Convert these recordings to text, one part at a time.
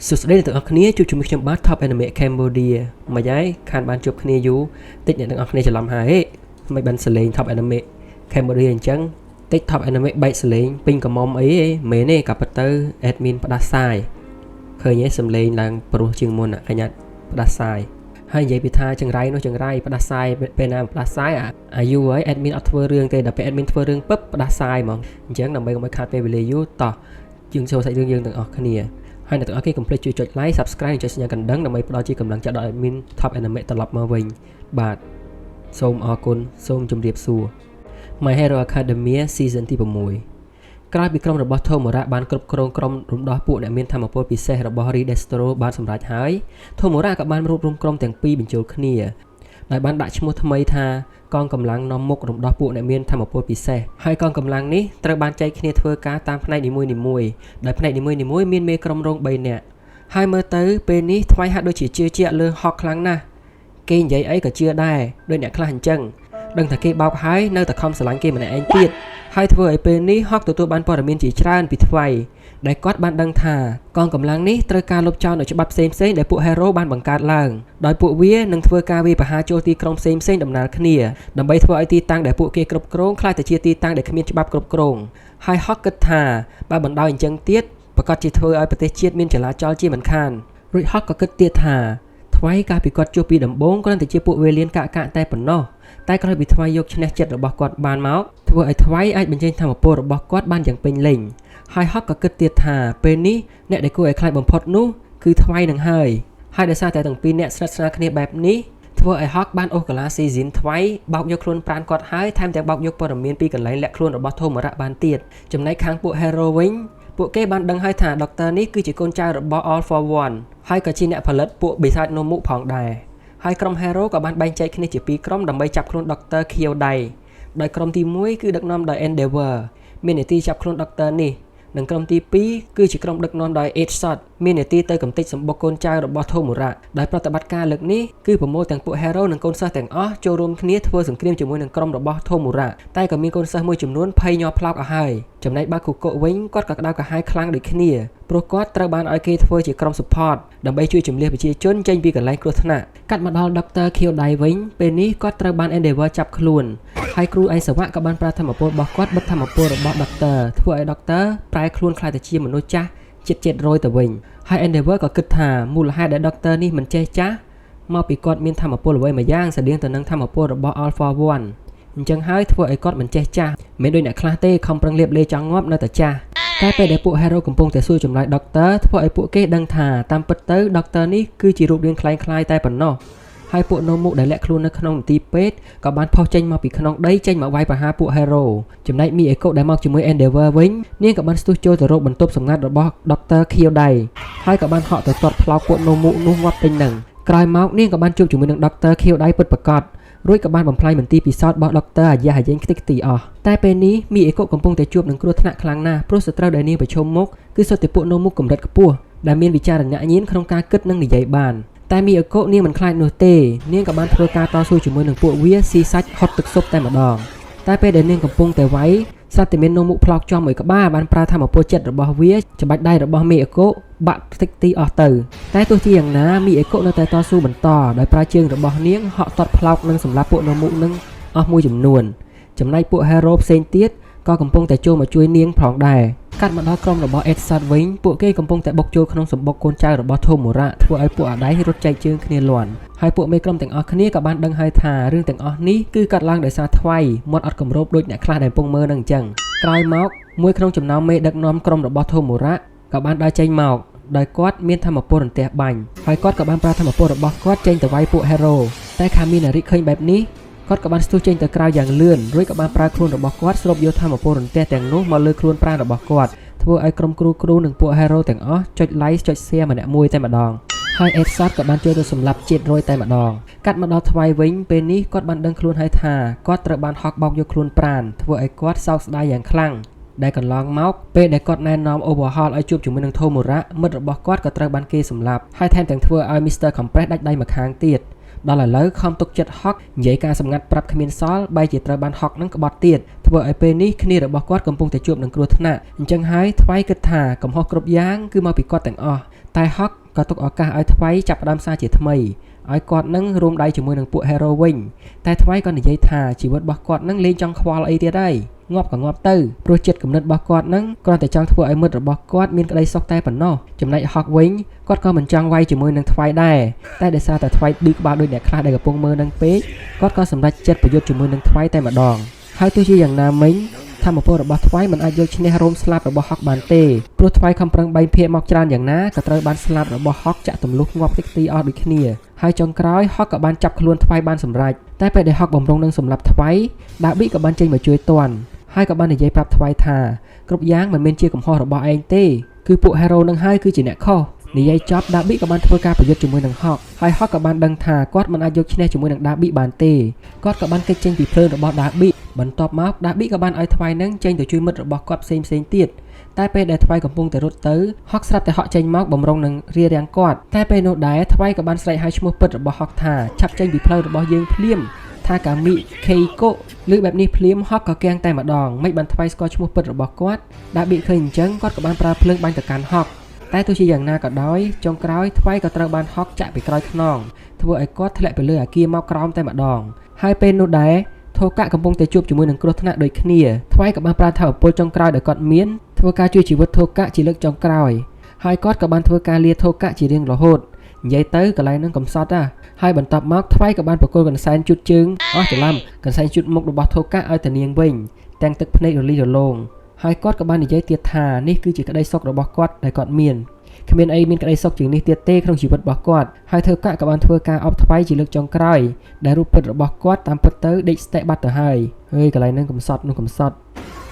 សួស្តីអ្នកទាំងអស់គ្នាជួបជាមួយខ្ញុំបាទ Top Anime Cambodia មួយហើយខានបានជួបគ្នាយូរតិចអ្នកទាំងអស់គ្នាច្រឡំហើយមិនបានសលេង Top Anime Cambodia អញ្ចឹងតិច Top Anime បែកសលេងពេញកំមុំអីឯងមែនទេក៏ពិតទៅ admin ផ្ដាសាយឃើញទេសំលេងឡើងព្រោះជាងមុនកញ្ញាផ្ដាសាយហើយនិយាយពីថាចង្រៃនោះចង្រៃផ្ដាសាយពេលណាផ្ដាសាយអាអាយូរហើយ admin អត់ធ្វើរឿងទេដល់ពេល admin ធ្វើរឿងពឹបផ្ដាសាយហ្មងអញ្ចឹងដើម្បីកុំឲ្យខាតពេលវេលាយូរតោះយើងចូលសាច់រឿងយើងទាំងអស់គ្នាហើយអ្នកទាំងអស់គ្នាកុំភ្លេចជួយចុច like Subscribe និងចុចសញ្ញាកណ្ដឹងដើម្បីផ្ដល់ជាកម្លាំងចិត្តដល់ admin Top Anime ត្រឡប់មកវិញបាទសូមអរគុណសូមជម្រាបសួរ My Hero Academia Season ទី6ក្រោយពីក្រុមរបស់ Tomura បានគ្រប់គ្រងក្រុមរំដោះពួកអ្នកមានថាមពលពិសេសរបស់ Redestro បានសម្រេចហើយ Tomura ក៏បានរួបរวมក្រុមទាំងពីរបញ្ចូលគ្នាដោយបានដាក់ឈ្មោះថ្មីថាកងកម្លាំងនាំមុខរំដោះពួកអ្នកមានថាមពលពិសេសហើយកងកម្លាំងនេះត្រូវបានចែកគ្នាធ្វើការតាមផ្នែកនីមួយៗដោយផ្នែកនីមួយៗមានមេក្រុមរង3នាក់ហើយមើលទៅពេលនេះថ្វាយហាក់ដូចជាជឿជាក់លើហកខ្លាំងណាស់គេនិយាយអីក៏ជឿដែរដោយអ្នកខ្លះអញ្ចឹងដឹងថាគេបោកហើយនៅតែខំស្រឡាញ់គេម្នាក់ឯងទៀតហើយធ្វើឲ្យពេលនេះហកទទួលបានព័ត៌មានជាច្រើនពីថ្វាយដែលគាត់បានដឹងថាកងកម្លាំងនេះត្រូវការលុបចោលនូវច្បាប់ផ្សេងៗដែលពួក hero បានបង្កើតឡើងដោយពួកវានឹងធ្វើការវាយប្រហារចូលទីក្រុងផ្សេងៗដំណើរគ្នាដើម្បីធ្វើឲ្យទីតាំងដែលពួកគេគ្រប់គ្រងក្លាយទៅជាទីតាំងដែលគ្មានច្បាប់គ្រប់គ្រងហើយហកគិតថាបើបណ្ដោយអញ្ចឹងទៀតប្រកាសជាធ្វើឲ្យប្រទេសជាតិមានចលាចលជាមិនខានរួចហកក៏គិតទៀតថាថ្វាយកាលពីគាត់ជួបពីដំបូងគ្រាន់តែជាពួកវេលៀនកាក់កាក់តែប៉ុណ្ណោះតែក្រោយពីថ្វាយយកឈ្នះចិត្តរបស់គាត់បានមកធ្វើឲ្យថ្វាយអាចបញ្ចេញធម៌ពលរបស់គាត់បានយ៉ាងពេញលេញហើយហកក៏គិតទៀតថាពេលនេះអ្នកដែលគួរឲ្យខ្លាចបំផុតនោះគឺថ្វាយនឹងហើយហើយដោយសារតែទាំងពីរអ្នកស្និទ្ធស្នាលគ្នាបែបនេះធ្វើឲ្យហកបានអូសកាឡាស៊ីស៊ីនថ្វាយបោកយកខ្លួនប្រានគាត់ហើយថែមទាំងបោកយកព័ត៌មានពីកន្លែងលាក់ខ្លួនរបស់ធមរៈបានទៀតចំណែកខាងពួក Hero វិញពួកគេបានដឹងហើយថាដុកទ័រនេះគឺជាកូនចៅរបស់ All for One ហើយក៏ជាអ្នកផលិតពួកបិសាចនោមុផងដែរហើយក្រុម Hero ក៏បានបែងចែកគ្នាជាពីរក្រុមដើម្បីចាប់ខ្លួនដុកទ័រខៀវដៃដោយក្រុមទី1គឺដឹកនាំដោយ Endeavor មាននាទីចាប់ខ្លួនដុកទ័រនេះនិងក្រុមទី2គឺជាក្រុមដឹកនាំដោយ Eight Shot មាននាទីទៅកំទេចសម្បុកកូនចៅរបស់ធមរៈដោយប្រតិបត្តិការលើកនេះគឺប្រមូលទាំងពួក Hero និងកូនសិស្សទាំងអស់ចូលរួមគ្នាធ្វើសង្គ្រាមជាមួយនឹងក្រុមរបស់ធមរៈតែក៏មានកូនសិស្សមួយចំនួនភ័យញ័រផ្លោកអស់ហើយចំណែកបាគូកុវិញគាត់ក៏ក្តៅក្រហាយខ្លាំងដូចគ្នាព្រោះគាត់ត្រូវបានឲ្យគេធ្វើជាក្រុម support ដើម្បីជួយជម្លៀសប្រជាជនចេញពីកន្លែងគ្រោះថ្នាក់កាត់មកដល់ដុកទ័រខៀវដៃវិញពេលនេះគាត់ត្រូវបាន Endeavor ចាប់ខ្លួនហើយគ្រូឯសវៈក៏បានប្រើធម៌ពលរបស់គាត់បិទធម៌ពលរបស់ដុកទ័រធ្វើឲ្យដុកទ័រប្រែខ្លួនក្លាយទៅជាមនុស្សចាស់ជិត700ទៅវិញហើយ Endeavor ក៏គិតថាមូលហេតុដែលដុកទ័រនេះមិនចេះចាស់មកពីគាត់មានធម៌ពលអ្វីមួយយ៉ាងស្រដៀងទៅនឹងធម៌ពលរបស់ Alpha One អញ្ចឹងហើយធ្វើឲ្យគាត់មិនចេះចាស់មិនដូចអ្នកខ្លះទេខំប្រឹងលៀបលេចង់ងាប់នៅតែចាស់តែពេលដែលពួក hero កំពុងតែសួរចម្លើយដុកទ័រធ្វើឲ្យពួកគេដឹងថាតាមពិតទៅដុកទ័រនេះគឺជារូបរាងក្លែងក្លាយតែប៉ុណ្ណោះហើយពួកនោមុដែលលាក់ខ្លួននៅក្នុងមន្ទីរពេទ្យក៏បានផុសចេញមកពីក្នុងដីចេញមកវាយប្រហារពួក hero ចំណែកមីអេកូដែលមកជាមួយ Endeavor វិញនាងក៏បានស្ទុះចូលទៅរកបន្ទប់សម្ងាត់របស់ដុកទ័រខៀវដៃហើយក៏បានហក់ទៅទាត់ផ្លោកពួកនោមុនោះងាប់ពេញនឹងក្រោយមកនាងក៏បានជួបជាមួយនឹងដុកទ័រខៀវដៃពិតប្រាកដរួចក៏បានបំផ្លាញមន្ទីរពិសោធន៍របស់ដុកទ័រអាយ៉ាអាយ៉េងខ្ទេចខ្ទីអស់តែពេលនេះមីអេកូកំពុងតែជួបនឹងគ្រោះថ្នាក់ខ្លាំងណាស់ព្រោះសត្រូវដែលនាងប្រឈមមុខគឺសុទ្ធតែពួកនោមុកម្រិតខ្ពស់ដែលមានវិចារណញ្ញាណក្នុងការគិតនិងនិយាយបានតែមីអេកូនាងមិនខ្លាចនោះទេនាងក៏បានធ្វើការតស៊ូជាមួយនឹងពួកវាស៊ីសាច់ហត់ទឹកស៊ុបតែម្ដងតែពេលដែលនាងកំពុងតែវាយសត្វតែមាននោមុផ្លោកចំមួយក្បាលបានប្រើធម៌ពលចិត្តរបស់វាច្បាច់ដៃរបស់មីអេកូបាក់ខ្ទេចទីអស់ទៅតែទោះជាយ៉ាងណាមីអេកូនៅតែតស៊ូបន្តដោយប្រើជើងរបស់នាងហក់ទាត់ផ្លោកនិងសម្លាប់ពួកនោមុនឹងអស់មួយចំនួនចំណែកពួក hero ផ្សេងទៀតក៏កំពុងតែចូលមកជួយនាងផងដែរកាត់មកដល់ក្រុមរបស់ Edsat វិញពួកគេកំពុងតែបុកចូលក្នុងសម្បុកកូនចៅរបស់ធមរៈធ្វើឲ្យពួកអាដៃរត់ចែកជើងគ្នាលាន់ហើយពួកមេក្រុមទាំងអស់គ្នាក៏បានដឹងហើយថារឿងទាំងអស់នេះគឺកាត់ឡើងដោយសារថ្វាយមាត់អត់គម្របដូចអ្នកខ្លះដែលកំពុងមើលនឹងអញ្ចឹងក្រោយមកមួយក្នុងចំណោមមេដឹកនាំក្រុមរបស់ធមរៈក៏បានដើរចេញមកដោយគាត់មានធម៌ពលរន្ទះបាញ់ហើយគាត់ក៏បានប្រើធម៌ពលរបស់គាត់ចេញទៅវាយពួក hero តែខាមីណារិឃើញបែបនេះគាត់ក៏បានស្ទុះចេញទៅក្រៅយ៉ាងលឿនរួចក៏បានប្រើខ្លួនរបស់គាត់ស្រូបយកធម៌ពលរន្ទះទាំងនោះមកលើខ្លួនប្រាណរបស់គាត់ធ្វើឲ្យក្រុមគ្រូគ្រូនិងពួក hero ទាំងអស់ចុច like ចុច share ម្នាក់មួយតែម្ដងហើយ Edsat ក៏បានចូលទៅសម្លាប់ជាតិរយតែម្ដងកាត់មកដល់ថ្វាយវិញពេលនេះគាត់បានដឹងខ្លួនហើយថាគាត់ត្រូវបានហក់បោកយកខ្លួនប្រាណធ្វើឲ្យគាត់សោកស្ដាយយ៉ាងខ្លាំងដែលកន្លងមកពេលដែលគាត់ណែនាំ Overhaul ឲ្យជួបជាមួយនឹងធមរៈមិត្តរបស់គាត់ក៏ត្រូវបានគេសម្លាប់ហើយថែមទាំងធ្វើឲ្យ Mr. Compress ដាច់ដៃម្ខាងទៀត ដល់ឥឡូវខំទុកចិត្តហុកនិយាយការសម្ងាត់ប្រាប់គ្មានសល់បែរជាត្រូវបានហុកនឹងក្បត់ទៀតធ្វើឲ្យពេលនេះគ្នារបស់គាត់កំពុងតែជួបនឹងគ្រោះថ្នាក់អញ្ចឹងហើយថ្វាយគិតថាកំហុសគ្រប់យ៉ាងគឺមកពីគាត់ទាំងអស់ តែហុកក៏ទុកឱកាសឲ្យថ្វីចាប់ផ្ដើមសារជាថ្មីឲ្យគាត់នឹងរួមដៃជាមួយនឹងពួក hero វិញតែថ្វីក៏និយាយថាជីវិតរបស់គាត់នឹងលែងចង់ខ្វល់អីទៀតហើយងាប់ក៏ងាប់ទៅព្រោះចិត្តគំនិតរបស់គាត់នឹងគ្រាន់តែចង់ធ្វើឲ្យមិត្តរបស់គាត់មានក្តីសុខតែប៉ុណ្ណោះចំណែកហុកវិញគាត់ក៏មិនចង់វាយជាមួយនឹងថ្វីដែរតែដោយសារតែថ្វីឌឺក្បាលដូចអ្នកខ្លះដែលកំពុងមើលនឹងពេកគាត់ក៏សម្រេចចិត្តប្រយុទ្ធជាមួយនឹងថ្វីតែម្ដងហើយទោះជាយ៉ាងណាមិញថាមពលរបស់ថ្វីមិនអាចយកឈ្នះរោមស្លាប់របស់ហុកបានទេព្រោះថ្វីខំប្រឹងបែងភាគមកច្រើនយ៉ាងណាក៏ត្រូវបានស្លាប់របស់ហុកចាក់ទម្លុះងាប់តិចទីអស់ដូចគ្នាហើយចុងក្រោយហុកក៏បានចាប់ខ្លួនថ្វីបានសម្រេចតែពេលដែលហុកបំរុងនឹងសម្លាប់ថ្វីដាប៊ីក៏បានចេញមកជួយទាន់ហើយក៏បាននិយាយប្រាប់ថ្វីថាគ្រប់យ៉ាងមិនមែនជាកំហុសរបស់ឯងទេគឺពួក hero នឹងហើយគឺជាអ្នកខុសនិយាយចប់ដាប៊ីក៏បានធ្វើការប្រយុទ្ធជាមួយនឹងហុកហើយហុកក៏បានដឹងថាគាត់មិនអាចយកឈ្នះជាមួយនឹងដាប៊ីបានទេគាត់ក៏បានគេចចេញពីភ្លើងរបស់ដាប៊ីបន្ទាប់មកដាប៊ីក៏បានឲ្យថ្វីនឹងចេញទៅជួយមិត្តរបស់គាត់ផ្សេងផ្សេងទៀតតែពេលដែលថ្វីកំពុងតែរត់ទៅហុកស្រាប់តែហក់ចេញមកបំរុងនឹងរារាំងគាត់តែពេលនោះដែរថ្វីក៏បានស្រែកហៅឈ្មោះពិតរបស់ហុកថាឆាប់ចេញពីផ្លូវរបស់យើងភ្លាមថាកាមីខេកូលើបែបនេះភ្លាមហុកក៏គាំងតែម្ដងមិនបានថ្វីស្គាល់ឈ្មោះពិតរបស់គាត់ដាប៊ីឃើញអញ្ចឹងគាត់ក៏បានប្រើភ្លើងបាញ់ទៅកាន់ហុកតែទោះជាយ៉ាងណាក៏ដោយចុងក្រោយថ្វីក៏ត្រូវបានហុកចាក់ពីក្រោយខ្នងធ្វើឲ្យគាត់ធ្លាក់ពីលើអាគារមកក្រោមតែម្ដងហើយពេលនោះដែរធូកាកំពុងតែជួបជាមួយនឹងគ្រោះថ្នាក់ដូចគ្នាថ្វីក៏បានប្រើថាមពលចុងក្រោយដែលគាត់មានធ្វើការជួយជីវិតធូកាជាលើកចុងក្រោយហើយគាត់ក៏បានធ្វើការលាធូកាជារៀងរហូតនិយាយទៅកន្លែងហ្នឹងកំសត់ណាហើយបន្ទាប់មកថ្វីក៏បានប្រគល់កន្សែងជូតជើងអស់ច្រឡំកន្សែងជូតមុខរបស់ធូកាឲ្យតានាងវិញទាំងទឹកភ្នែករលីរលោងហើយគាត់ក៏បាននិយាយទៀតថានេះគឺជាក្តីសុខរបស់គាត់ដែលគាត់មានគ្មានអីមានក្តីសុខជាងនេះទៀតទេក្នុងជីវិតរបស់គាត់ហើយធ្វើកាក៏បានធ្វើការអបថ្វាយជាលើកចុងក្រោយដែលរូបពិតរបស់គាត់តាមពិតទៅដេកស្ទែកបាត់ទៅហើយហើយកន្លែងហ្នឹងកំសត់នោះកំសត់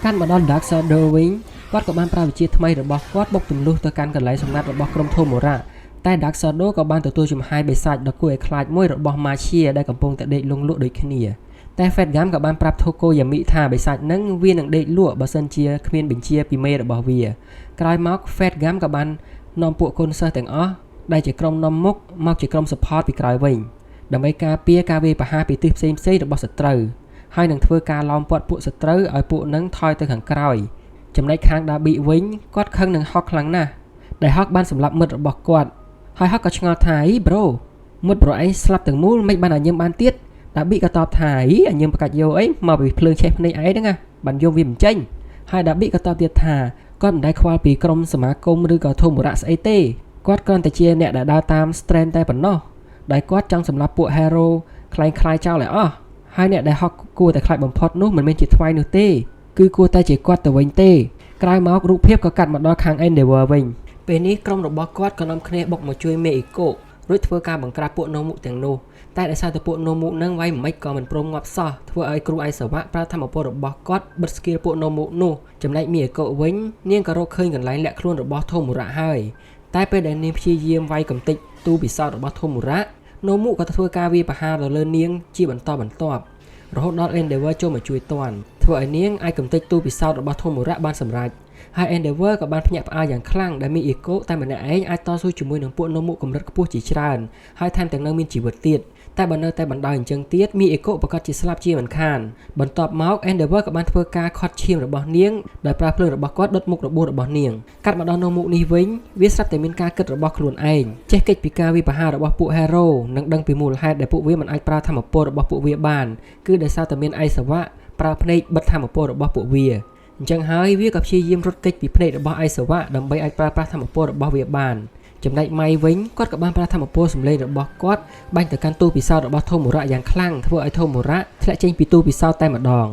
កាន់មកដល់ Dark Shadow វិញគាត់ក៏បានប្រើវិជាថ្មីរបស់គាត់បុកទម្លុះទៅកាន់កន្លែងសម្ងាត់របស់ក្រុមធូមូរ៉ាតែ Dark Shadow ក៏បានទទួលចំហាយបិសាចដ៏គួរឲ្យខ្លាចមួយរបស់ Machia ដែលកំពុងតែដេកលង់លក់ដូចគ្នាតែ Fat Gum ក៏បានប្រាប់ Toko Yami ថាបិសាចនឹងវានឹងដេកលក់បើសិនជាគ្មានបញ្ជាពីមេរបស់វាក្រោយមក Fat Gum ក៏បាននាំពួកកូនសិស្សទាំងអស់ដែលជាក្រុមនាំមុខមកជាក្រុម support ពីក្រោយវិញដើម្បីការពារការវាយប្រហារពីទិសផ្សេងៗរបស់សត្រូវហើយនឹងធ្វើការឡោមព័ទ្ធពួកសត្រូវឲ្យពួកនឹងថយទៅខាងក្រោយចំណែកខាងដាប៊ីវិញគាត់ខឹងនឹងហុកខ្លាំងណាស់ដែលហុកបានសម្លាប់មិត្តរបស់គាត់ហើយហុកក៏ឆ្ងល់ថាអី bro មិត្តប្រុសឯងស្លាប់ទាំងមូលមិនបានឲ្យញឹមបានទៀតដាប៊ីក៏តបថាអីអញញឹមប្រកាច់យកអីមកពីភ្លើងឆេះភ្នែកឯងហ្នឹងណាបានយំវាមិនចេញហើយដាប៊ីក៏តបទៀតថាគាត់មិនដែលខ្វល់ពីក្រុមសមាគមឬក៏ធមរៈស្អីទេគាត់គ្រាន់តែជាអ្នកដែលដើរតាម strand តែប៉ុណ្ណោះដែលគាត់ចង់សម្លាប់ពួក hero ខ្លែងខ្លាយចោលឲ្យអស់ហើយអ្នកដែលហក់គួរតែខ្លាចបំផុតនោះមិនមែនជាថ្វាយនោះទេគឺគួរតែជាគាត់ទៅវិញទេក្រោយមករូបភាពក៏កាត់មកដល់ខាង Endeavor វិញពេលនេះក្រុមរបស់គាត់ក៏នាំគ្នាបុកមកជួយមេអ៊ីកូរួចធ្វើការបង្ក្រាបពួកណូមុទាំងនោះតែដោយសារតែពួកណូមុនឹងវាយមិនម៉េចក៏មិនព្រមងាប់សោះធ្វើឲ្យគ្រូអៃសាវៈប្រើធម៌ពលរបស់គាត់បិទ skill ពួកណូមុនោះចំណែកមីអេកូវិញនាងក៏រកឃើញកន្លែងលាក់ខ្លួនរបស់ធមរៈហើយតែពេលដែលនាងព្យាយាមវាយកំទេចទូពិសោធន៍របស់ធមរៈណូមុក៏ធ្វើការវាយប្រហារទៅលើនាងជាបន្តបន្ទាប់រហូតដល់ Endeavor ចូលមកជួយទាន់ធ្វើឲ្យនាងអាចកំទេចទូពិសោធន៍របស់ធមរៈបានសម្រេចហើយ Endeavor ក៏បានភ្ញាក់ផ្អើលយ៉ាងខ្លាំងដែលមានអ៊ីកូតែម្នាក់ឯងអាចតស៊ូជាមួយនឹងពួកណូមុកម្រិតខ្ពស់ជាច្រើនហើយថែមទាំងនៅមានជីវិតទៀតតែបើនៅតែបណ្ដោយអញ្ចឹងទៀតមីអេកូប្រកាសជាស្លាប់ជាមិនខានបន្ទាប់មក Endeavor ក៏បានធ្វើការខាត់ឈាមរបស់នាងដោយប្រើភ្លើងរបស់គាត់ដុតមុខរបួសរបស់នាងកាត់មកដល់នៅមុខនេះវិញវាស្រាប់តែមានការគិតរបស់ខ្លួនឯងចេះកិច្ចពីការវាយប្រហាររបស់ពួក Hero និងដឹងពីមូលហេតុដែលពួកវាមិនអាចប្រើធម៌ពលរបស់ពួកវាបានគឺដោយសារតែមានអៃសវៈប្រើភ្នែកបិទធម៌ពលរបស់ពួកវាអញ្ចឹងហើយវាក៏ព្យាយាមរត់គេចពីភ្នែករបស់អៃសវៈដើម្បីអាចប្រើប្រាស់ធម៌ពលរបស់វាបានចំណែកម៉ៃវិញគាត់ក៏បានប្រើធម៌ពលសម្លេងរបស់គាត់បាញ់ទៅកាន់ទូពិសោធន៍របស់ធមរៈយ៉ាងខ្លាំងធ្វើឲ្យធមរៈធ្លាក់ចេញពីទូពិសោធន៍តែម្ដង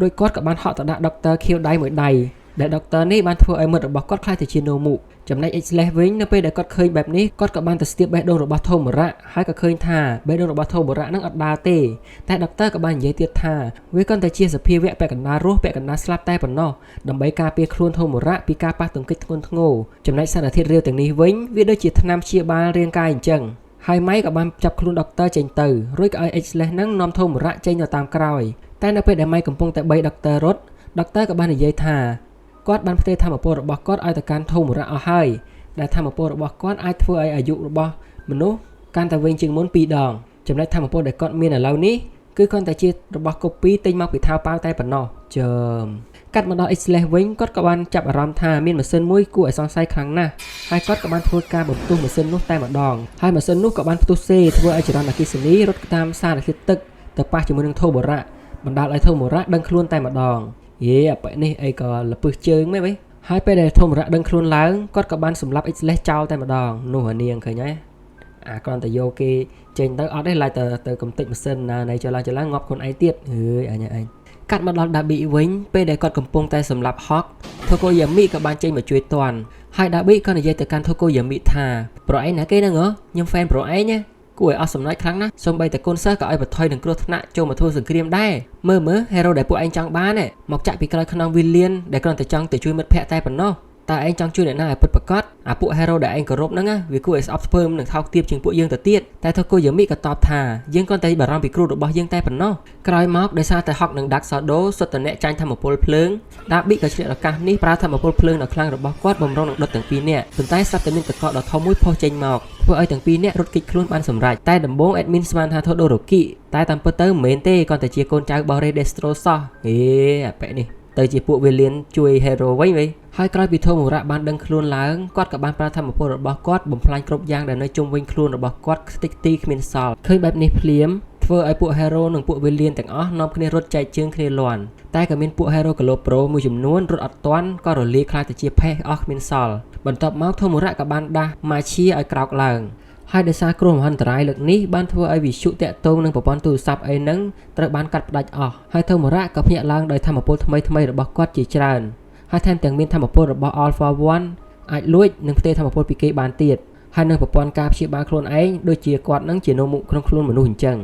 ដោយគាត់ក៏បានហក់ទៅដាក់ដុកទ័រខៀវដៃមួយដៃដែលដុកទ័រនេះបានធ្វើឲ្យមិត្តរបស់គាត់ក្លាយទៅជាណូមុចំណែក X-Slash វិញនៅពេលដែលគាត់ឃើញបែបនេះគាត់ក៏បានទៅស្ទាបបេះដូងរបស់ធមរៈហើយក៏ឃើញថាបេះដូងរបស់ធមរៈនឹងអត់ដើរទេតែដុកទ័រក៏បាននិយាយទៀតថាវាគ្រាន់តែជាសភាវៈពាក់កណ្ដាលរស់ពាក់កណ្ដាលស្លាប់តែប៉ុណ្ណោះដើម្បីការពារខ្លួនធមរៈពីការប៉ះទង្គិចធ្ងន់ធ្ងរចំណែកសារធាតុរាវទាំងនេះវិញវាដូចជាថ្នាំព្យាបាលរាងកាយអញ្ចឹងហើយម៉ៃក៏បានចាប់ខ្លួនដុកទ័រចេញទៅរួចក៏ឲ្យ X-Slash នឹងនាំធមរៈចេញទៅតាមក្រោយតែនៅពេលដែលម៉ៃកំពុងតែបីដុកទ័ររត់ដុកទ័រក៏បាននិយាយថាគាត់បានផ្ទេរធម៌ពលរបស់គាត់ឲ្យទៅកាន់ធមរៈអស់ហើយដែលធម៌ពលរបស់គាត់អាចធ្វើឲ្យអាយុរបស់មនុស្សកាន់តែវែងជាងមុន2ដងចំណែកធម៌ពលដែលគាត់មានឥឡូវនេះ គឺគ្រាន់តែជារបស់ copy ទិញមកពីថៅប៉ាវតែប៉ុណ្ណោះជើមកាត់មកដល់ X-Slash វិញគាត់ក៏បានចាប់អារម្មណ៍ថាមានម៉ាស៊ីនមួយគួរឲ្យសង្ស័យខ្លាំងណាស់ហើយគាត់ក៏បានធ្វើការបំផ្ទុះម៉ាស៊ីននោះតែម្ដងហើយម៉ាស៊ីននោះក៏បានផ្ទុះសេធ្វើឲ្យចរន្តអគ្គិសនីរត់តាមសារធាតុទឹកទៅប៉ះជាមួយនឹងថូបរៈបណ្ដាលឲ្យថូមរៈដឹងខ្លួនតែម្ដងយេអាប៉ែនេះអីក៏លពឹសជើងមែនវិញហើយពេលដែលថូមរៈដឹងខ្លួនឡើងគាត់ក៏បានសម្លាប់ X-Slash ចោលតែម្ដងនោះអានាងឃើញទេអាគ្រាន់តែយកគេចេញទៅអត់ទេឡើយទៅទៅកំតិចម៉ាស៊ីនណានៃចឡើងចឡើងងាប់ខ្លួនឯងទៀតអើយអញឯងកាត់មកដល់ដាប៊ីវិញពេលដែលគាត់កំពុងតែសម្លាប់ហុកថូកូយ៉ាមីក៏បានចេញមកជួយតាន់ហើយដាប៊ីក៏និយាយទៅកាន់ថូកូយ៉ាមីថាប្រុសឯងណាគេហ្នឹងហ៎ខ្ញុំ fan ប្រុសឯងណាគួរឲ្យអស់សំណើចខ្លាំងណាស់សូម្បីតែកូនសិស្សក៏ឲ្យបន្ថយនឹងគ្រោះថ្នាក់ចូលមកធ្វើសង្គ្រាមដែរមើលមើល hero ដែលពួកឯងចង់បានមកចាក់ពីក្រោយខ្នង villain ដែលគ្រាន់តែចង់ទៅជួយមិត្តភ័ក្តិតែប៉ុណ្ណោះតើឯងចង់ជួយអ្នកណាឲ្យពិតប្រាកដអាពួក hero ដែលឯងគោរពហ្នឹងវាគួរឲ្យស្អប់ស្ពើមនិងថោកទាបជាងពួកយើងទៅទៀតតែថូកូយ៉ាមីក៏តបថាយើងគ្រាន់តែបារម្ភពីគ្រូរបស់យើងតែប៉ុណ្ណោះក្រោយមកដោយសារតែហុកនិង Dark Shadow សុទ្ធតែអ្នកចាញ់ធម្មពលភ្លើងដាប៊ីក៏ឆ្លៀតឱកាសនេះប្រើធម្មពលភ្លើងដ៏ខ្លាំងរបស់គាត់បំរុងនឹងដុតទាំងពីរនាក់ប៉ុន្តែស្រាប់តែមានតកកដ៏ធំមួយផុសចេញមកធ្វើឲ្យទាំងពីរនាក់រត់គេចខ្លួនបានសម្រេចតែដំបូង admin ស្មានថាថូដូរ៉ូគីតែតាមពិតទៅមិនមែនទេគ្រាន់តែជាកូនចៅរបស់ Ray Destro សោះហេអាប៉ែនេះទៅជាពួក villain ជួយ hero វិញវិញហើយក្រោយពីថូមរៈបានដឹងខ្លួនឡើងគាត់ក៏បានប្រើធម្មពលរបស់គាត់បំផ្លាញគ្រប់យ៉ាងដែលនៅជុំវិញខ្លួនរបស់គាត់ខ្ទេចខ្ទីគ្មានសល់ឃើញបែបនេះភ្លាមធ្វើឲ្យពួក hero និងពួក villain ទាំងអស់នាំគ្នារត់ចែកជើងគ្នាលាន់តែក៏មានពួក hero Galopro មួយចំនួនរត់អត់ទាន់ក៏រលាយក្លាយទៅជាផេះអស់គ្មានសល់បន្ទាប់មកថូមរៈក៏បានដាស់ម៉ាឈៀឲ្យក្រោកឡើងហើយដោយសារគ្រោះមហន្តរាយលើកនេះបានធ្វើឲ្យវិទ្យុតាក់ទងនឹងប្រព័ន្ធទូរស័ព្ទអីហ្នឹងត្រូវបានកាត់ផ្ដាច់អស់ហើយថូមរៈក៏ភ្ញាក់ឡើងដោយធម៌ពលថ្មីៗរបស់គាត់ជាច្រើនហើយថែមទាំងមានធម៌ពលរបស់ Alpha 1អាចលួចនិងផ្ទេរធម៌ពលពីគេបានទៀតហើយនឹងប្រព័ន្ធការព្យាបាលខ្លួនឯងដូចជាគាត់នឹងជានោមុក្នុងខ្លួនមនុស្សអញ្ចឹង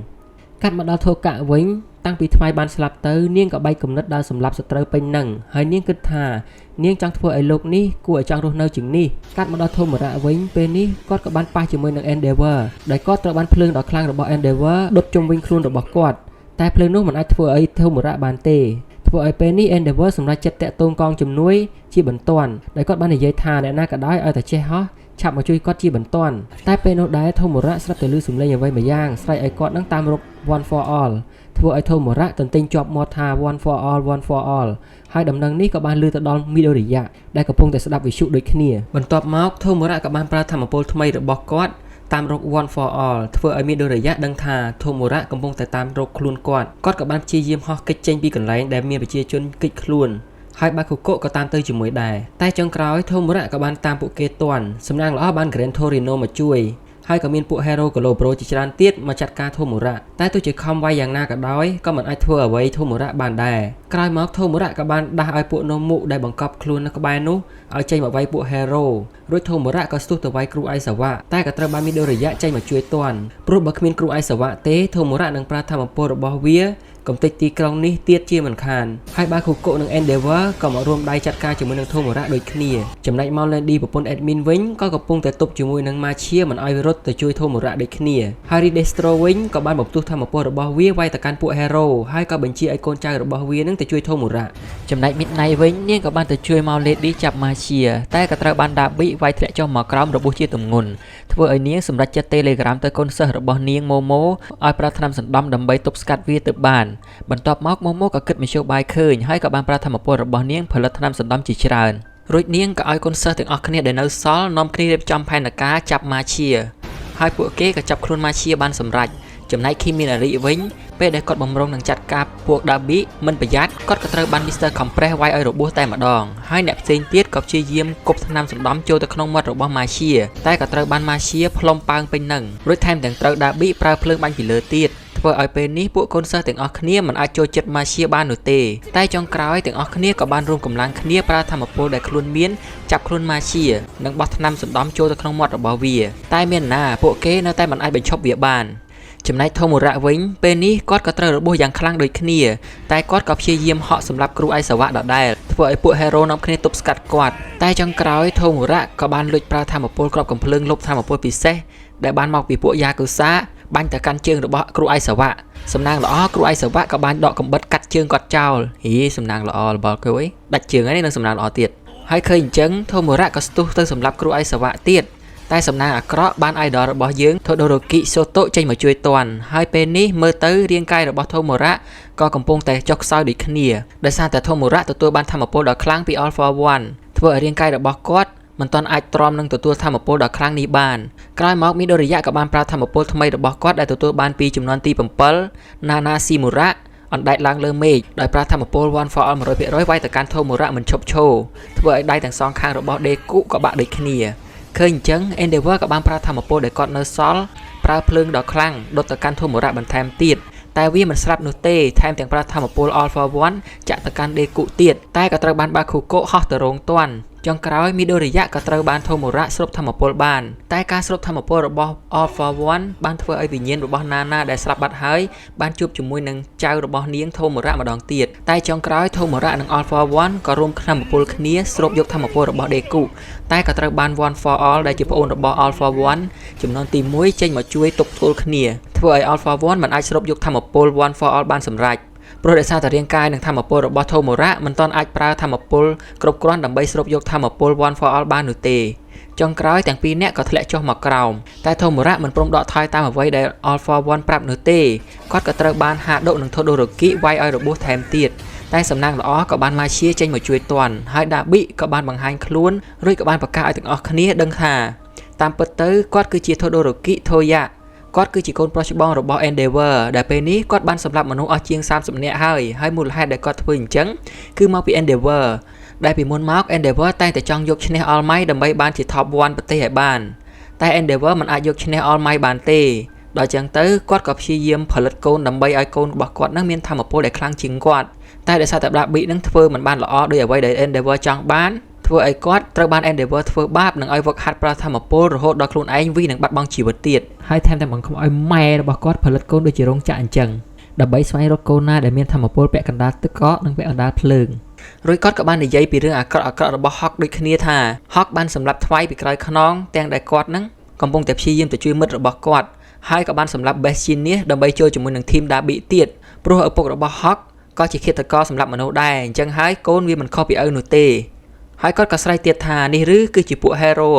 កាត់មកដល់ធោកៈវិញតាំងពីថ្មៃបានស្លាប់ទៅនាងក៏បែកគំនិតដល់សម្លាប់សត្រូវពេញនឹងហើយនាងគិតថានាងចង់ធ្វើឲ្យលោកនេះគួរឲ្យចង់រស់នៅជាងនេះកាត់មកដល់ធមរៈវិញពេលនេះគាត់ក៏បានប៉ះជាមួយនឹង Endeavor ដែលគាត់ត្រូវបានភ្លើងដ៏ខ្លាំងរបស់ Endeavor ដុតជុំវិញខ្លួនរបស់គាត់តែភ្លើងនោះមិនអាចធ្វើឲ្យធមរៈបានទេធ្វើឲ្យពេលនេះ Endeavor សម្រេចចិត្តតាក់ទងកងជំនួយជាបន្ទាន់ដោយគាត់បាននិយាយថាអ្នកណាក៏ដោយឲ្យតែចេះហោះឆាប់មកជួយគាត់ជាបន្ទាន់តែពេលនោះដែរធមរៈស្រាប់តែឮសំឡេងអ្វីមួយយ៉ាងស្រែកឲ្យគាត់នឹងតាមរក One for All ធ្វើឲ្យធមរៈទន្ទិញជាប់មាត់ថា one for all one for all ហើយដំណឹងនេះក៏បានឮទៅដល់មីដូរិយៈដែលកំពុងតែស្ដាប់វិទ្យុដូចគ្នាបន្ទាប់មកធមរៈក៏បានប្រើធម៌ពលថ្មីរបស់គាត់តាមរក one for all ធ្វើឲ្យមីដូរិយៈដឹងថាធមរៈកំពុងតែតាមរកខ្លួនគាត់គាត់ក៏បានព្យាយាមហោះគេចចេញពីកន្លែងដែលមានប្រជាជនគេចខ្លួនហើយបាគុកក៏តាមទៅជាមួយដែរតែចុងក្រោយធមរៈក៏បានតាមពួកគេទាន់សំណាងល្អបាន Gran Torino មកជួយហើយក៏មានពួក Hero Globro ជាច្រើនទៀតមកចាត់ការធមរៈតែទោះជាខំវាយយ៉ាងណាក៏ដោយក៏មិនអាចធ្វើអ្វីធមរៈបានដែរក្រោយមកធមរៈក៏បានដាស់ឲ្យពួកនោមុដែលបង្កប់ខ្លួននៅក្បែរនោះឲ្យចេញមកវាយពួក Hero រួចធមរៈក៏ស្ទុះទៅវាយគ្រូអៃសាវៈតែក៏ត្រូវបានមីដូរិយៈចេញមកជួយទាន់ព្រោះបើគ្មានគ្រូអៃសាវៈទេធមរៈនឹងប្រើធម៌ពលរបស់វាកំទេចទីក្រុងនេះទៀតជាមិនខានហើយបាខូកុនិង Endeavor ក៏មករួមដៃចាត់ការជាមួយនឹងធមរៈដូចគ្នាចំណែក Maulandi ប្រពន្ធ admin វិញក៏កំពុងតែទប់ជាមួយនឹង Machia មិនឲ្យរត់ទៅជួយធមរៈដូចគ្នាហើយ Redestro វិញក៏បានបំផ្ទុះធម៌ពលរបស់វាវាយទៅកាន់ពួក Hero ហើយក៏បញ្ជាឲ្យកូនចៅរបស់វានឹងទៅជួយធមរៈចំណែក Midnight វិញនាងក៏បានទៅជួយ Maulandi ចាប់ Machia តែក៏ត្រូវបានដាប៊ីវាយធ្លាក់ចុះមកក្រោមរបួសជាទម្ងន់ធ្វើឲ្យនាងសម្រេចចិត្ត Telegram ទៅកូនសិស្សរបស់នាងម៉ូម៉ូឲ្យប្រើថ្នាំសណ្ដំដើម្បីទប់ស្កាត់វាទៅបានបន្ទាប់មកម៉ូម៉ូក៏គិតមធ្យោបាយឃើញហើយក៏បានប្រើធម៌ពលរបស់នាងផលិតថ្នាំសណ្ដំជាច្រើនរួចនាងក៏ឲ្យកូនសិស្សទាំងអស់គ្នាដែលនៅសល់នាំគ្នារៀបចំផែនការចាប់ម៉ាឈៀហើយពួកគេក៏ចាប់ខ្លួនម៉ាឈៀបានសម្រេចចំណែកឃីមីណារីវិញពេលដែលគាត់បំរុងនឹងចាត់ការពួកដាប៊ីមិនប្រយ័ត្នគាត់ក៏ត្រូវបាន Mr. Compress វាយឲ្យរបួសតែម្ដងហើយអ្នកផ្សេងទៀតក៏ព្យាយាមគប់ថ្នាំសណ្ដំចូលទៅក្នុងមាត់របស់ម៉ាឈៀតែក៏ត្រូវបានម៉ាឈៀផ្លុំប៉ើងពេញនឹងរួចថែមទាំងត្រូវដាប៊ីប្រើភ្លើងបាញ់ពីលើទៀតធ្វើឲ្យពេលនេះពួកកូនសិស្សទាំងអស់គ្នាមិនអាចចូលចិត្តម៉ាឈៀបាននោះទេតែចុងក្រោយទាំងអស់គ្នាក៏បានរួមកម្លាំងគ្នាប្រើធម៌ពលដែលខ្លួនមានចាប់ខ្លួនម៉ាឈៀនិងបោះថ្នាំសណ្ដំចូលទៅក្នុងមាត់របស់វាតែមានណាពួកគេនៅតែមិនអាចបញ្ឈប់វាបានចំណែកធមរៈវិញពេលនេះគាត់ក៏ត្រូវរបួសយ៉ាងខ្លាំងដូចគ្នាតែគាត់ក៏ព្យាយាមហក់សម្រាប់គ្រូអៃសាវៈដដែលធ្វើឲ្យពួក hero នាំគ្នាទប់ស្កាត់គាត់តែចុងក្រោយធមរៈក៏បានលួចប្រើធម៌ពលគ្រាប់កំភ្លើងលុបធម៌ពលពិសេសដែលបានមកពីពួកយ៉ាកូសាបាញ់ទៅកាន់ជើងរបស់គ្រូអៃសាវៈសំណាងល្អគ្រូអៃសាវៈក៏បានដកកំបិតកាត់ជើងគាត់ចោលហីសំណាងល្អរបស់គេអុយដាច់ជើងហើយនឹងសំណាងល្អទៀតហើយឃើញអញ្ចឹងធមរៈក៏ស្ទុះទៅសម្រាប់គ្រូអៃសាវៈទៀត តែសំណាងអាក្រក់បាន idol របស់យើង Todoroki Shoto ចេញមកជួយទាន់ហើយពេលនេះមើលទៅរាងកាយរបស់ Tomura ក៏កំពុងតែចុះខ្សោយដូចគ្នាដោយសារតែ Tomura ទទួលបានថាមពលដ៏ខ្លាំងពី All For One ធ្វើឲ្យរាងកាយរបស់គាត់មិនទាន់អាចទ្រាំនឹងទទួលថាមពលដ៏ខ្លាំងនេះបានក្រោយមកមីដូរិយៈក៏បានប្រើថាមពលថ្មីរបស់គាត់ដែលទទួលបានពីចំនួនទី7 Nana Shimura អណ្ដែតឡើងលើមេឃដោយប្រើថាមពល One For All 100%វាយទៅកាន់ Tomura មិនឈប់ឈរធ្វើឲ្យដៃទាំងសងខាងរបស់ Deku ក៏បាក់ដូចគ្នាឃើញអញ្ចឹង Endeavor ក៏បានប្រើថាមពលដែលគាត់នៅសល់ប្រើភ្លើងដ៏ខ្លាំងដុតទៅកាន់ Tomura បន្ថែមទៀតតែវាមិនស្លាប់នោះទេថែមទាំងប្រើថាមពល All For One ចាក់ទៅកាន់ Deku ទៀតតែក៏ត្រូវបាន Bakugo ហោះទៅរងទាន់ចុងក្រោយមីដូរិយៈក៏ត្រូវបាន Tomura ស្រូបថាមពលបានតែការស្រូបថាមពលរបស់ All For One បានធ្វើឲ្យវិញ្ញាណរបស់ Nana ដែលស្លាប់បាត់ហើយបានជួបជាមួយនឹងចៅរបស់នាង Tomura ម្ដងទៀតតែចុងក្រោយ Tomura និង All For One ក៏រួមថាមពលគ្នាស្រូបយកថាមពលរបស់ Deku តែក៏ត្រូវបាន One For All ដែលជាប្អូនរបស់ All For One ចំនួនទី1ចេញមកជួយទប់ទល់គ្នាធ្វើឲ្យ All For One មិនអាចស្រូបយកថាមពល One For All បានសម្រេចព្រោះដោយសារតែរាងកាយនិងថាមពលរបស់ Tomura មិនទាន់អាចប្រើថាមពលគ្រប់គ្រាន់ដើម្បីស្រូបយកថាមពល One For All បាននោះទេចុងក្រោយទាំងពីរនាក់ក៏ធ្លាក់ចុះមកក្រោមតែ Tomura មិនព្រមដកថយតាមអ្វីដែល All For One ប្រាប់នោះទេគាត់ក៏ត្រូវបាន Hado និង Todoroki វាយឲ្យរបួសថែមទៀតតែសំណាងល្អក៏បានម៉ាជាចេញមកជួយទាន់ហើយដាប៊ីក៏បានបង្ហាញខ្លួនរួចក៏បានប្រកាសឲ្យទាំងអស់គ្នាដឹងថាតាមពិតទៅគាត់គឺជា Todoroki Toya គាត់គឺជាកូនប្រុសច្បងរបស់ Endeavor ដែលពេលនេះគាត់បានសម្លាប់មនុស្សអស់ជាង30នាក់ហើយហើយមូលហេតុដែលគាត់ធ្វើអញ្ចឹងគឺមកពី Endeavor ដែលពីមុនមក Endeavor តែងតែចង់យកឈ្នះ All Might ដើម្បីបានជា Top 1ប្រទេសឲ្យបានតែ Endeavor មិនអាចយកឈ្នះ All Might បានទេដល់ចឹងទៅគាត់ក៏ព្យាយាមផលិតកូនដើម្បីឲ្យកូនរបស់គាត់នឹងមានថាមពលដែលខ្លាំងជាងគាត់តែដោយសារតែដាប៊ីនឹងធ្វើមិនបានល្អដោយអ្វីដែល Endeavor ចង់បានធ្វើឲ្យគាត់ត្រូវបាន Endeavor ធ្វើបាបនិងឲ្យវឹកហាត់ប្រើថាមពលរហូតដល់ខ្លួនឯងវិនឹងបាត់បង់ជីវិតទៀតហើយថែមទាំងបង្ខំឲ្យម៉ែរបស់គាត់ផលិតកូនដូចជារោងចក្រអញ្ចឹងដើម្បីស្វែងរកកូនណាដែលមានថាមពលពាក់កណ្ដាលទឹកកកនិងពាក់កណ្ដាលភ្លើងរួចគាត់ក៏បាននិយាយពីរឿងអាក្រក់អាក្រក់របស់ហុកដូចគ្នាថាហុកបានសម្លាប់ថ្វាយពីក្រោយខ្នងទាំងដែលគាត់នឹងកំពុងតែព្យាយាមទៅជួយមិត្តរបស់គាត់ហើយក៏បានសម្លាប់ Best Genius ដើម្បីចូលជាមួយនឹង team Dabi ទៀតព្រោះឪពុករបស់ហុកក៏ជាឃាតករសម្រាប់មនុស្សដែរអញ្ចឹងហើយកូនវាមិនខុសពីឪនោះទេហើយគាត់ក៏ស្រែកទៀតថានេះឬគឺជាពួក hero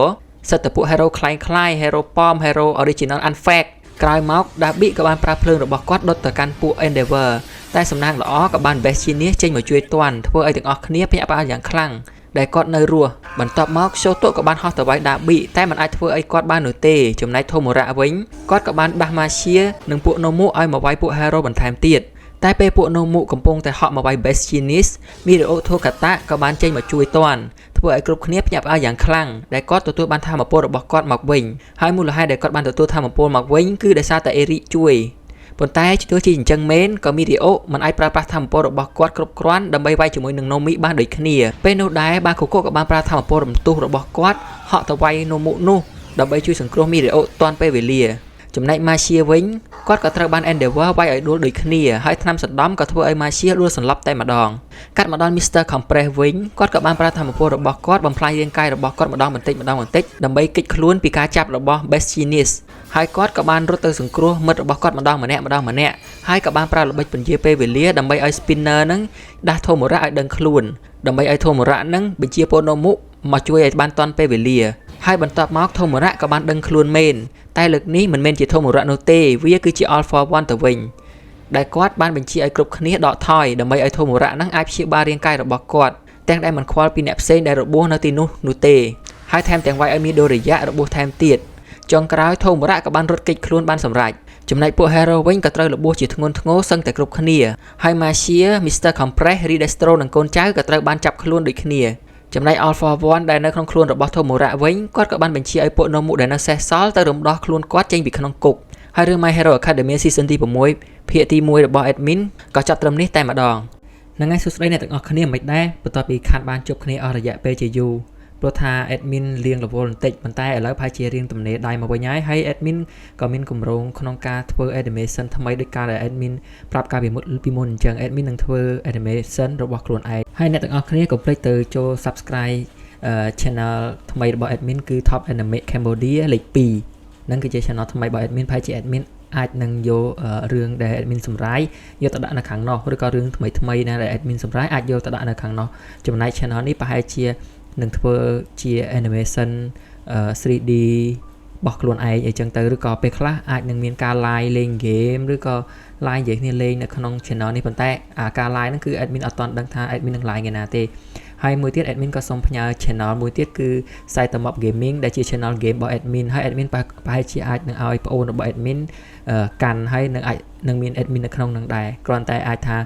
សិតតែពួក hero ក្លែងក្លាយ hero ប៉ម hero original unfact ក្រោយមកដាប៊ីក៏បានប្រើភ្លើងរបស់គាត់ដុតទៅកាន់ពួក Endeavor តែសំណាងល្អក៏បាន Best Genius ចេញមកជួយទាន់ធ្វើឲ្យទាំងអស់គ្នាភ្ញាក់ផ្អើលយ៉ាងខ្លាំងដែលគាត់នៅរស់បន្ទាប់មក Shoto ក៏បានហោះទៅវាយដាប៊ីតែមិនអាចធ្វើអីគាត់បាននោះទេចំណែក Tomura វិញគាត់ក៏បានដាស់ម៉ាជានិងពួក Nomu ឲ្យមកវាយពួក Hero បន្ថែមទៀតតែពេលពួក Nomu កំពុងតែហក់មកវាយ Best Genius Mirio Tokata ក៏បានចេញមកជួយទាន់ធ្វើឲ្យគ្រប់គ្នាភ្ញាក់ផ្អើលយ៉ាងខ្លាំងដែលគាត់ទទួលបានថាមពលរបស់គាត់មកវិញហើយមូលហេតុដែលគាត់បានទទួលថាមពលមកវិញគឺដោយសារតែអេរិជួយប៉ុន្តែទោះជាអញ្ចឹងមែនក៏មីរីអូមិនអាចប្រើប្រាស់ថាមពលរបស់គាត់គ្រប់គ្រាន់ដើម្បីវាយជាមួយនឹងណូមីបានដូចគ្នាពេលនោះដែរបាគូកូក៏បានប្រើថាមពលរំទុះរបស់គាត់ហក់ទៅវាយណូមុនោះដើម្បីជួយសង្គ្រោះមីរីអូទាន់ពេលវេលាចំណែកម៉ាជាវិញគាត់ក៏ត្រូវបាន Endeavor វាយឲ្យដួលដូចគ្នាហើយថ្នាំសណ្ដំក៏ធ្វើឲ្យម៉ាជាដួលសន្លប់តែម្ដងកាត់មកដល់ Mr. Compress វិញគាត់ក៏បានប្រើថាមពលរបស់គាត់បំផ្លាញរាងកាយរបស់គាត់ម្ដងបន្តិចម្ដងបន្តិចដើម្បីគេចខ្លួនពីការចាប់របស់ Best Genius ហើយគាត់ក៏បានរត់ទៅសង្គ្រោះមិត្តរបស់គាត់ម្ដងម្នាក់ម្ដងម្នាក់ហើយក៏បានប្រើល្បិចពន្យាពេលវេលាដើម្បីឲ្យ Spinner នឹងដាស់ Tomura ឲ្យដឹងខ្លួនដើម្បីឲ្យ Tomura នឹងបញ្ជាពូណូមុមកជួយឲ្យបានទាន់ពេលវេលាហើយបន្ទាប់មក Tomura ក៏បានដឹងខ្លួនមែនតែលើកនេះមិនមែនជា Tomura នោះទេវាគឺជា All For One ទៅវិញដែលគាត់បានបញ្ជាឲ្យគ្រប់គ្នាដកថយដើម្បីឲ្យ Tomura នឹងអាចព្យាបាលរាងកាយរបស់គាត់ទាំងដែលមិនខ្វល់ពីអ្នកផ្សេងដែលរបួសនៅទីនោះនោះទេហើយថែមទាំងវាយឲ្យមានដូរិយៈរបួសថែមទៀតចុងក្រោយ Tomura ក៏បានរត់គេចខ្លួនបានសម្រេចចំណែកពួក Hero វិញក៏ត្រូវរបួសជាធ្ងន់ធ្ងរសឹងតែគ្រប់គ្នាហើយ Marcia, Mr. Compress, Redestro និងកូនចៅក៏ត្រូវបានចាប់ខ្លួនដូចគ្នាចំណែក All For One ដែលនៅក្នុងខ្លួនរបស់ Tomura វិញគាត់ក៏បានបញ្ជាឲ្យពួក Nomu ដែលនៅសេសសល់ទៅរំដោះខ្លួនគាត់ចេញពីក្នុងគុកហើយរឿង My Hero Academia Season ទី6ភាគទី1របស់ Admin ក៏ចាប់ត្រឹមនេះតែម្ដងហ្នឹងហើយសួស្តីអ្នកទាំងអស់គ្នាមិនដែរបន្ទាប់ពីខាត់បានជួបគ្នាអស់រយៈពេលជាយូរព្រោះថា admin លៀងរវល់បន្តិចប៉ុន្តែឥឡូវប្រហែលជារៀងទំនេរដៃមកវិញហើយហើយ admin ក៏មានគម្រោងក្នុងការធ្វើ animation ថ្មីដោយការដែល admin ប្រាប់កាលពីមុនពីមុនអញ្ចឹង admin នឹងធ្វើ animation របស់ខ្លួនឯងហើយអ្នកទាំងអស់គ្នាកុំភ្លេចទៅចូល subscribe channel ថ្មីរបស់ admin គឺ Top Anime Cambodia លេខ2ហ្នឹងគឺជា channel ថ្មីរបស់ admin ប្រហែលជា admin អាចនឹងយករឿងដែល admin សម្រាយយកទៅដាក់នៅខាងនោះឬក៏រឿងថ្មីថ្មីណាដែល admin សម្រាយអាចយកទៅដាក់នៅខាងនោះចំណែក channel នេះប្រហែលជានឹងធ្វើជា animation 3D របស់ខ្លួនឯងអីចឹងទៅឬក៏ពេលខ្លះអាចនឹងមានការ live លេង game ឬក៏ live និយាយគ្នាលេងនៅក្នុង channel នេះប៉ុន្តែអាការ live ហ្នឹងគឺ admin អត់ទាន់ដឹងថា admin នឹង live ថ្ងៃណាទេហើយមួយទៀត admin ក៏សូមផ្ញើ channel មួយទៀតគឺ Saitama Gaming ដែលជា channel game របស់ admin ហើយ admin ប្រហែលជាអាចនឹងឲ្យប្អូនរបស់ admin កាន់ហើយនឹងអាចនឹងមាន admin នៅក្នុងនឹងដែរគ្រាន់តែអាចថា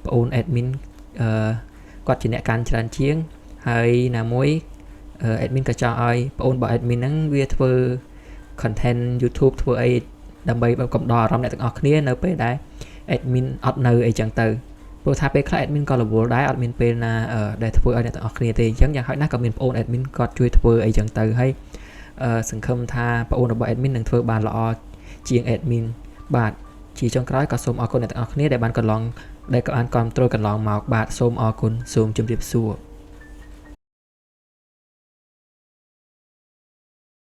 ប្អូន admin គាត់ជាអ្នកកាន់ច្រើនជាងហើយណាមួយ admin ក៏ចង់ឲ្យប្អូនរបស់ admin ហ្នឹងវាធ្វើ content YouTube ធ្វើអីដើម្បីកំដរអារម្មណ៍អ្នកទាំងអស់គ្នានៅពេលដែល admin អត់នៅអីចឹងទៅព្រោះថាពេលខ្លះ admin ក៏រវល់ដែរអត់មានពេលណាដែលធ្វើឲ្យអ្នកទាំងអស់គ្នាទេអញ្ចឹងយ៉ាងហោចណាស់ក៏មានប្អូន admin គាត់ជួយធ្វើអីចឹងទៅហើយសង្ឃឹមថាប្អូនរបស់ admin នឹងធ្វើបានល្អជាង admin បាទជាចុងក្រោយក៏សូមអរគុណអ្នកទាំងអស់គ្នាដែលបានកន្លងដែលក៏បានគ្រប់គ្រងកន្លងមកបាទសូមអរគុណសូមជម្រាបសួរ។